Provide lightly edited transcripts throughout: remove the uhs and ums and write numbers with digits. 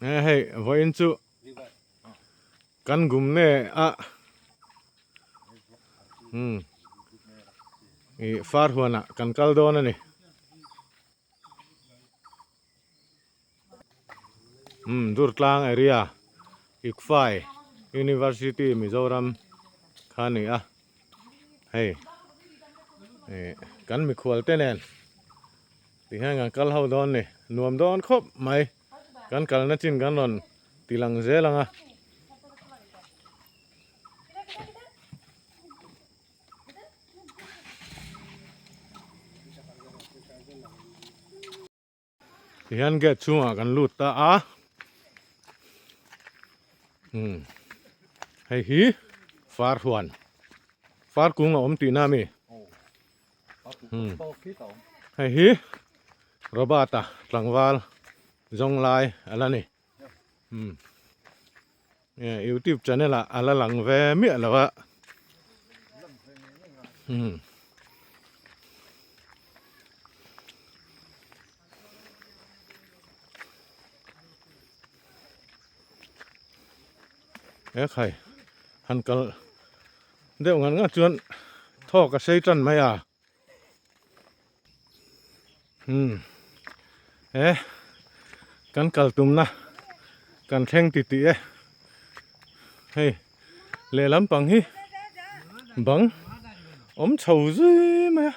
E hei vawiin chu kan gumne a umm ih far huanah kan kal dawn a ni. Umm Durtlang area ICFAI University Mizoram kha a ni a hei ih kan mikhual te nen tihian kan kal ho dawn a ni nuam dawn khawp mai kan kalna chin kan rawn ti lang zel ang a. Tihian gate chhungah kan lut ta a umm hei hi far huan far kung a awm tihna a mi umm hei hi Robert a tlangval zawng lai a la ni umm youtube channel ah a la lang ve miah lo a umm. He khai han kal deuh ngan ngat chuan thawk a sei tan mai a umm he kan kal tumna kan thleng ti tih e hei lehlam pang hi bang awm chho zui mai a.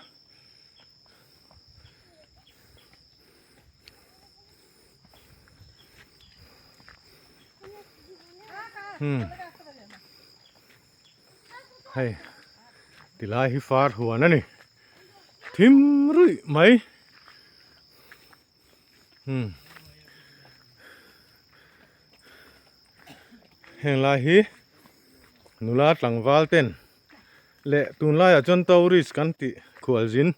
Hei tilai hi far huan a ni thim ruih mai heng lai hi nula tlangval ten leh tunlaiah chuan tourist kan tih khualzin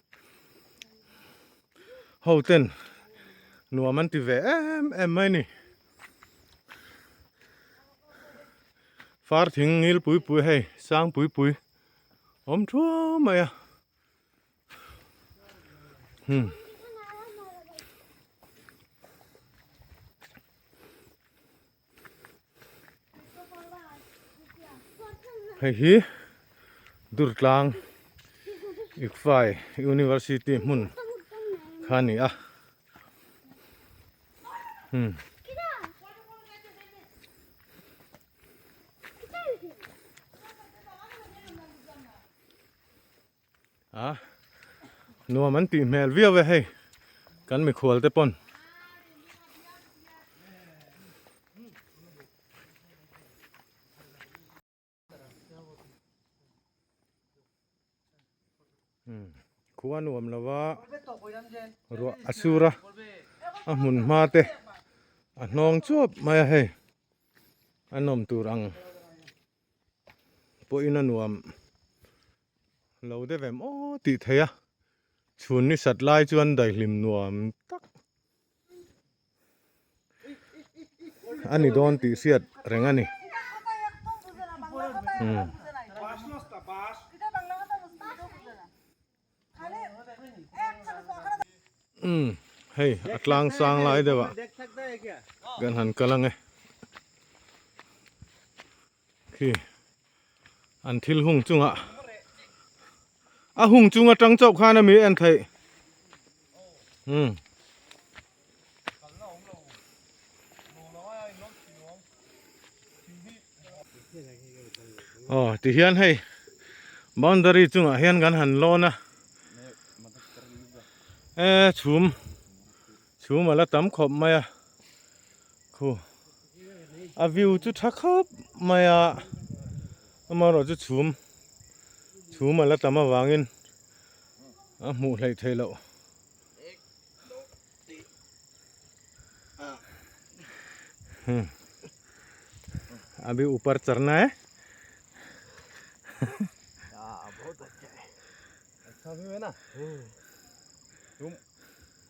ho ten nuam an ti ve em em mai a ni far thing ngil pui pui hei sang pui pui awm thuau mai a hmm. Hei hi Durtlang ICFAI University hmun kha a ni a hmm. A nuam an tih hmel viau e hei kan mikhual te pawn. Khua nuam lo va ruah a sur a a hmun hma te a hnawng chuap mai a hei a nawm tur ang. Pawhin a nuam lo deuh em aw tih theih a, chhun ni sat lai chuan daihlim nuam tak a ni dawn tih hriat reng a ni. Umm hei a tlang sang lai deuh ah kan han kal ang e khi an thil hung chungah a hung chung atang chauh khan ami en theih umm. Aw tihian hei boundary chungah hian kan han lawn a e chhum chhum a la tam khawp mai a khu a view chu tha khawp mai a amaherawh chu chhum chhum a la tam avangin a hmuh hleih theih loh. अभी ऊपर चढ़ना है बहुत अच्छा है अच्छा व्यू है ना तुम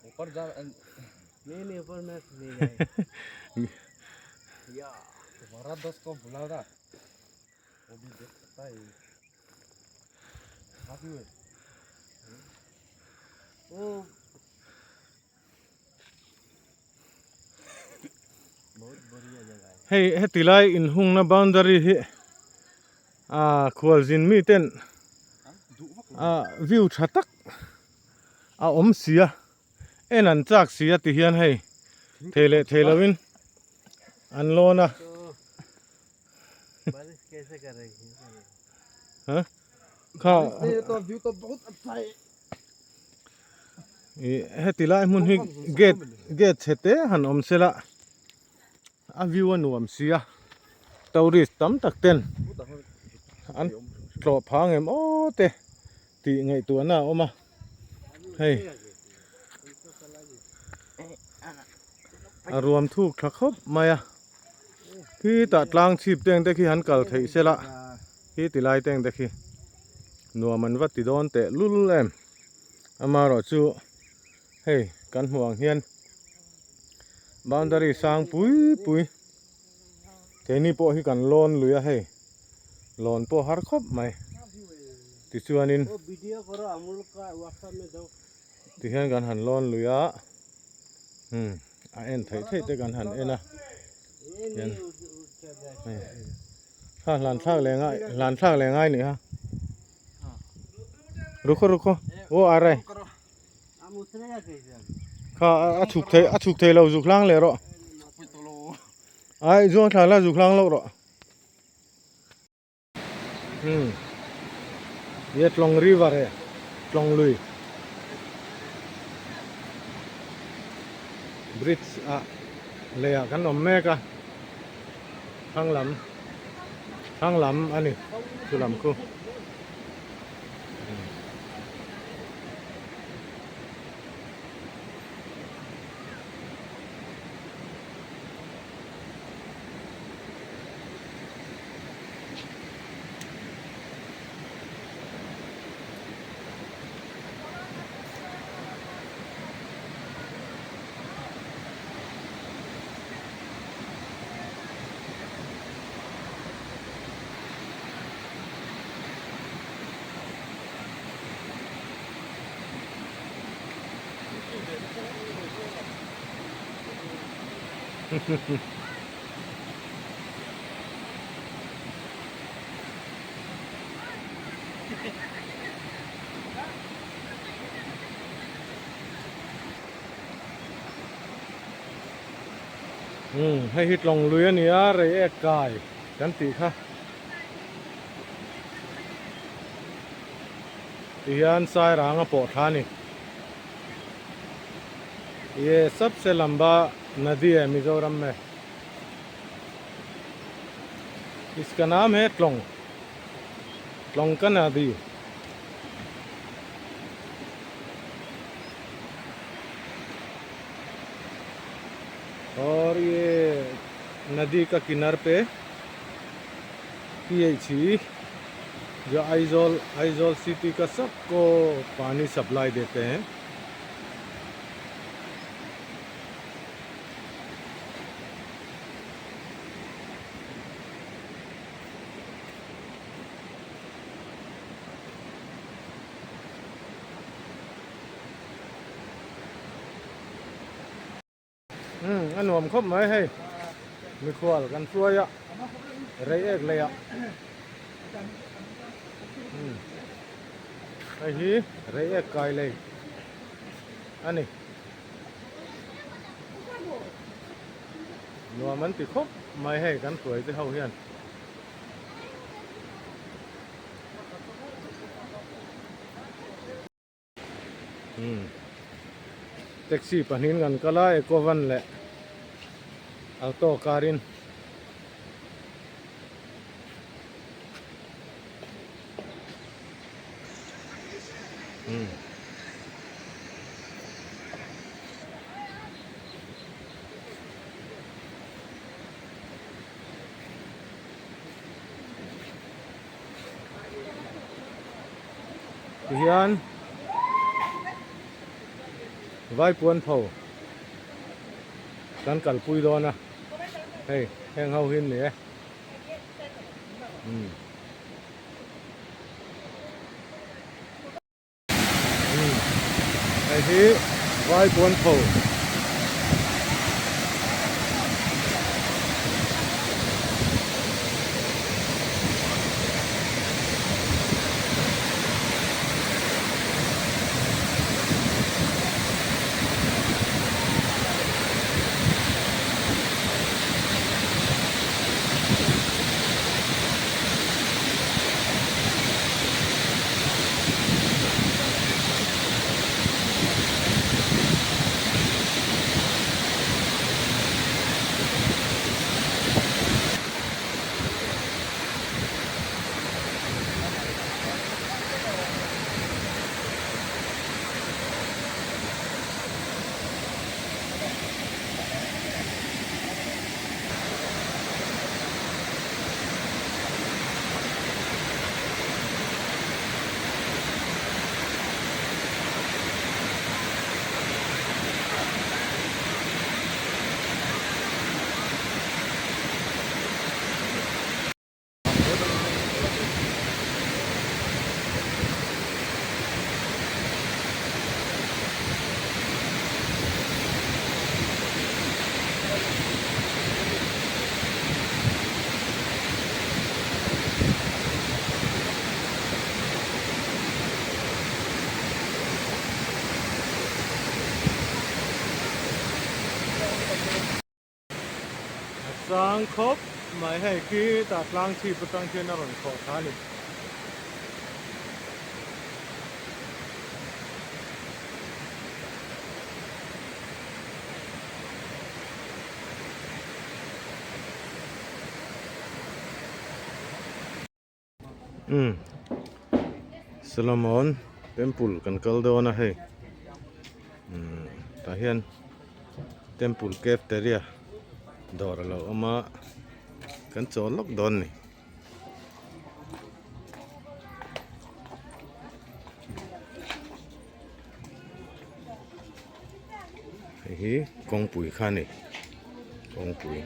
ऊपर जा नहीं नहीं ऊपर मैं नहीं जाएगा या तुम्हारा दोस्त को बुला रहा वो भी देख सकता है अच्छा व्यू है वो बहुत Hei heti lai inhungna boundary hi ah khualzin miten ah view tha tak a awm si a en an chak si a ti hian hei thei leh thei lovin an lawn a. Kha ih heti lai hmun hi gate gate chhe te han awm sela a view a nuam sia tourist tam tak ten an tlawh phang em aw te tih ngaihtuahna a awm a hei a ruam thuk tha khawp mai a khitah tlang chhip te ang te khi han kal theih sela khi ti lai te ang te khi nuam an va ti dawn teh lul em amaherawhchu hei kan hmuh ang hian boundary sang pui pui keini pawh hi kan lawn lui a hei lawn pawh har khawp mai tichuanin tihian kan han lawn lui a umm a en theih theih te kan han en a hian hei kha hlan thlak leh ngai hlan thlak leh ngai nih kha rukho rukho aw a rai. Kha a chhuk thei a chhuk thei lo zuk hlang leh rawh. Ai zuang thla la zuk hlang loh rawh. Hmm. Ye Tlawng River e. Tlawng lui. Bridge a lei ah kan awm mek a. Thlang lam thlang lam a ni chu lam khu. Umm hei hi tlawng lui a ni a rei ek kai kan tih kha. Tihian Sairang a pawh thla a ni. Ye sabse lamba nadi hai Mizoram mein. Iska naam hai Tlawng. Tlawng ka nadi. Aur ye nadi ka kinar pe PHE जो आइजोल आइजोल सिटी का सबको पानी सप्लाई देते हैं Umm a nuam khawp mai hei mikhual kan hruai a rei ek lei ah umm hei hi rei ek kai lei a ni nuam an ti khawp mai hei kan hruai te ho hian. Umm taxi pahnihin kan kal a eco van leh alto car in umm Tihian Vaipuan pho kan kalpui dawn a hei heng ho hi an ni e umm. Hei hi Vaipuan pho Sang khawp mai hei khi tah tlang chhip atang khian a rawn khawh thla a ni. Umm Solomon temple kan kal dawn a hei umm tah hian temple cafeteria dawr a lo awm a kan chawl lawk dawn a ni. Hei hi kawngpui kha a ni kawngpui.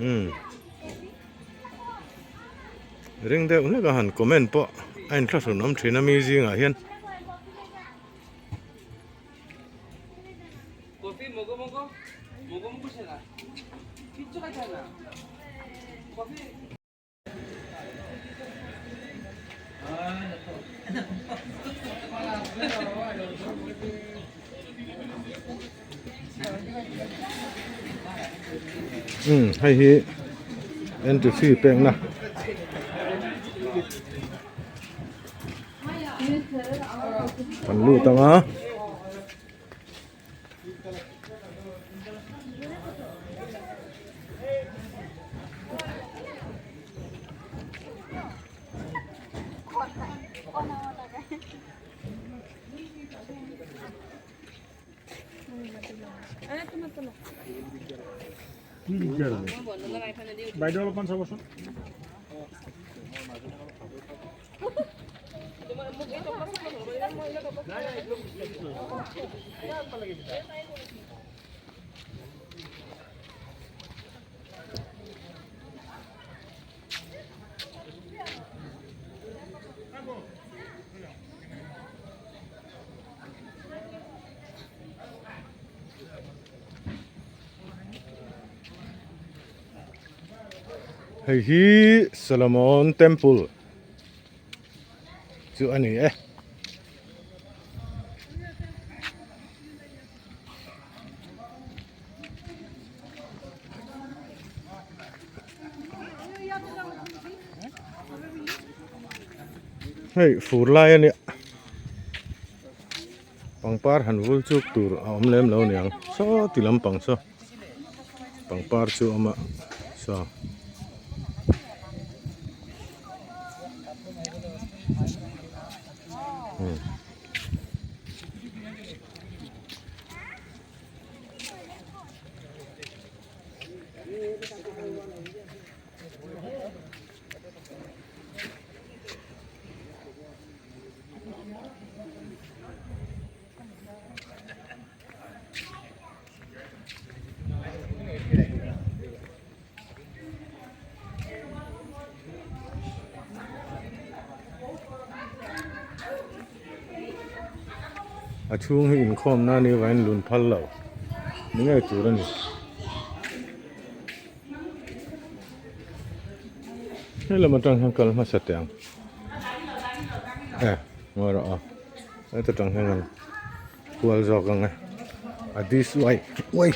Umm ring deuh hlek a han comment pawh a inthlahrun awm thin a mi zingah hian. Umm hei hi entry fee pekna kan lut ang a. বাইদেউ অলপমান চাবচোন Hei hi Solomon Temple chu a ni e. Hei fur lai a nia pangpar han vul chuk tur a awm lem lo niang saw ti lampang saw pangpar chu a awm a saw. A chhung hi inkhawm na ni vain lun phal lo ni ngei tur a ni. He lam atang hian kal hmasa teh ang e ngawi rawh aw heta tang hian kan kual zawk ang e a this way uai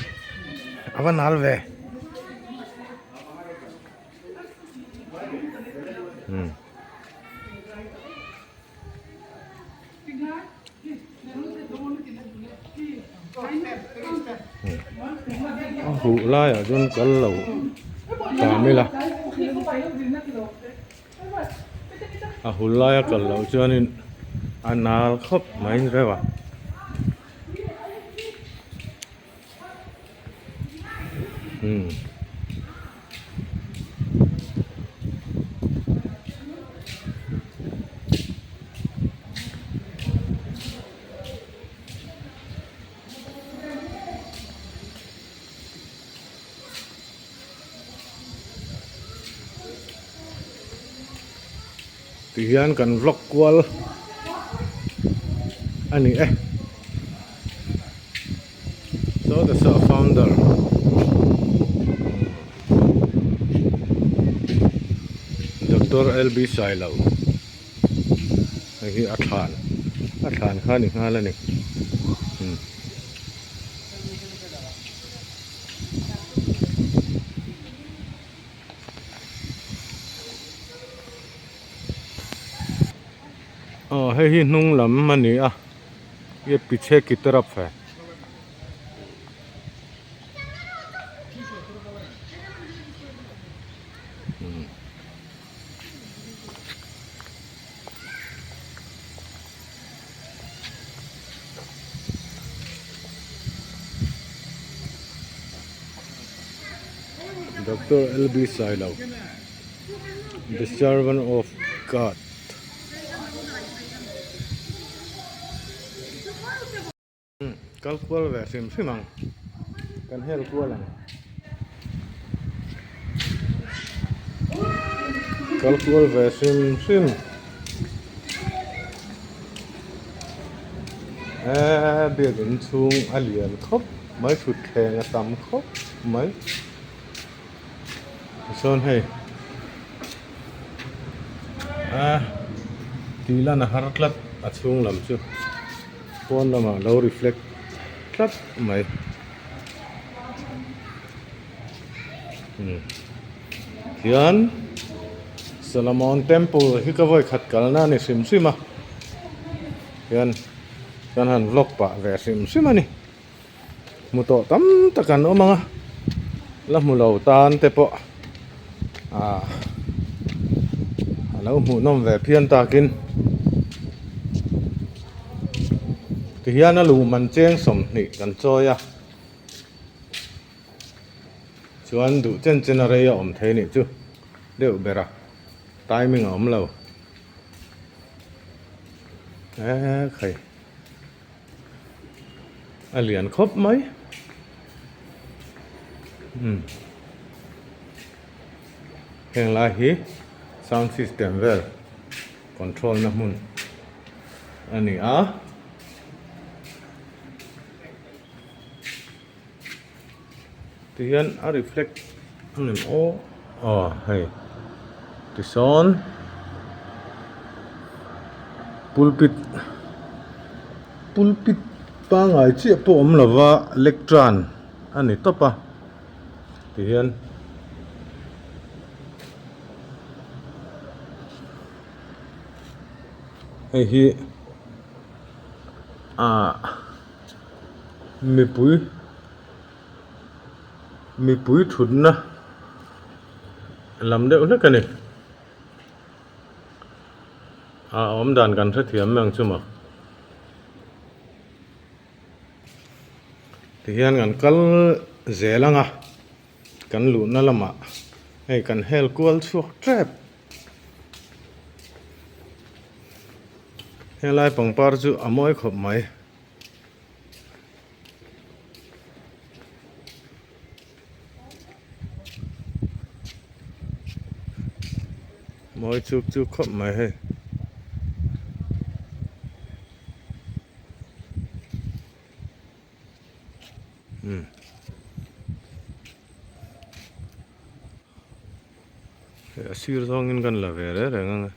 a va nal ve umm. A huh laiah chuan kal lo tam ila a hul laia kal loh chuanin a nal khawp mai reuh a. Umm. Ti hian kan vlog kual a ni e. So the sa founder Doctor LB Sailo hei hi a thlan a thlan kha a ni nghal a ni. Aw hei hi hnung lam a ni a ye pichhe ki taraf hai. Doctor L B Sailo the servant of God. Kal kual ve hrim hrim ang kan hel kual ang kal kual ve hrim hrim eee biakin chhung a lian khawp mai thutthleng a tam khawp mai tichuan hei a tih lan a har tlat a chhung lam chu. Pawn lamah lo reflect tlat mai hian Solomon temple hi ka vawi khat kalna a ni hrim hrim a hian kan han vlog pah ve hrim hrim a ni hmu tawh tam tak an awm ang a la hmu lo tan te pawh ah a lo hmuh nawm ve phian takin tihian a luh man cheng 20 kan chawi a chuan duh chen chen a rei a awm thei anih chu deuh ber a timing a awm lo eee khai. A lian khawp mai umm heng lai hi sound system vel control na hmun a ni a. Tihian a reflect a ni maw aw hei tisawn pulpit pulpit pangai chiah pawh awm lova lectern a ni tawp a tihian. Hei hi ah mipui mipui thutna lam deuh hlek a ni a awm dan kan hrethiam mai ang chu maw tihian kan kal zel ang a kan luhna lamah hei kan hel kual chhuak tep. Helai pangpar chu a mawi khawp mai. Mawi chuk chuk khawp mai hei. Umm. Hei a sir zawngin kan la ve reng reng ang a.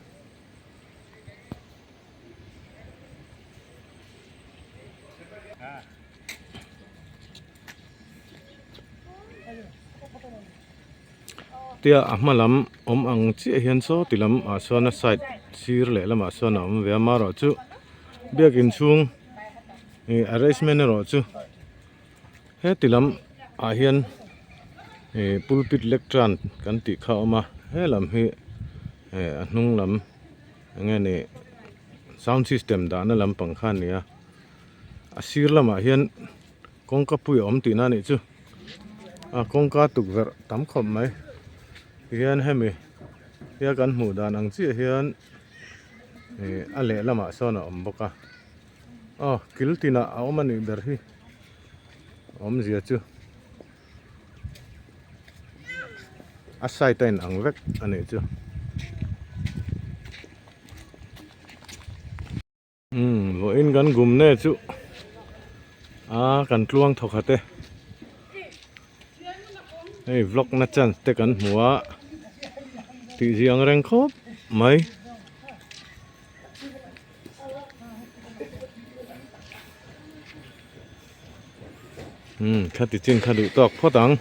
Tia a hma lam awm ang chiah hian saw ti lam ah sawn a side sir leh lamah sawn a awm ve a marawh chu biakin chhung ih arrangement erawh chu heti lam ah hian ih pulpit lectern kan tih kha a awm a he lam hi eh a hnung lam eng nge ni sound system dahna lampang kha a ni a a sir lamah hian kawngka pui a awm tihna a nih chu a kawngka tukverh tam khawp mai tihian hemi hia kan hmuh dan ang chiah hian ih a lehlamah sawn a awm bawk a. Aw kil tinah a awm a nih ber hi awmzia chu a side a inang vek a nih chu umm vawiin kan gum ne chu a kan tluang thawk khat e hei vlog na chance te kan hmu a tih ziang reng khawp mai. Umm kha ti chin kha duh tawk phawt ang.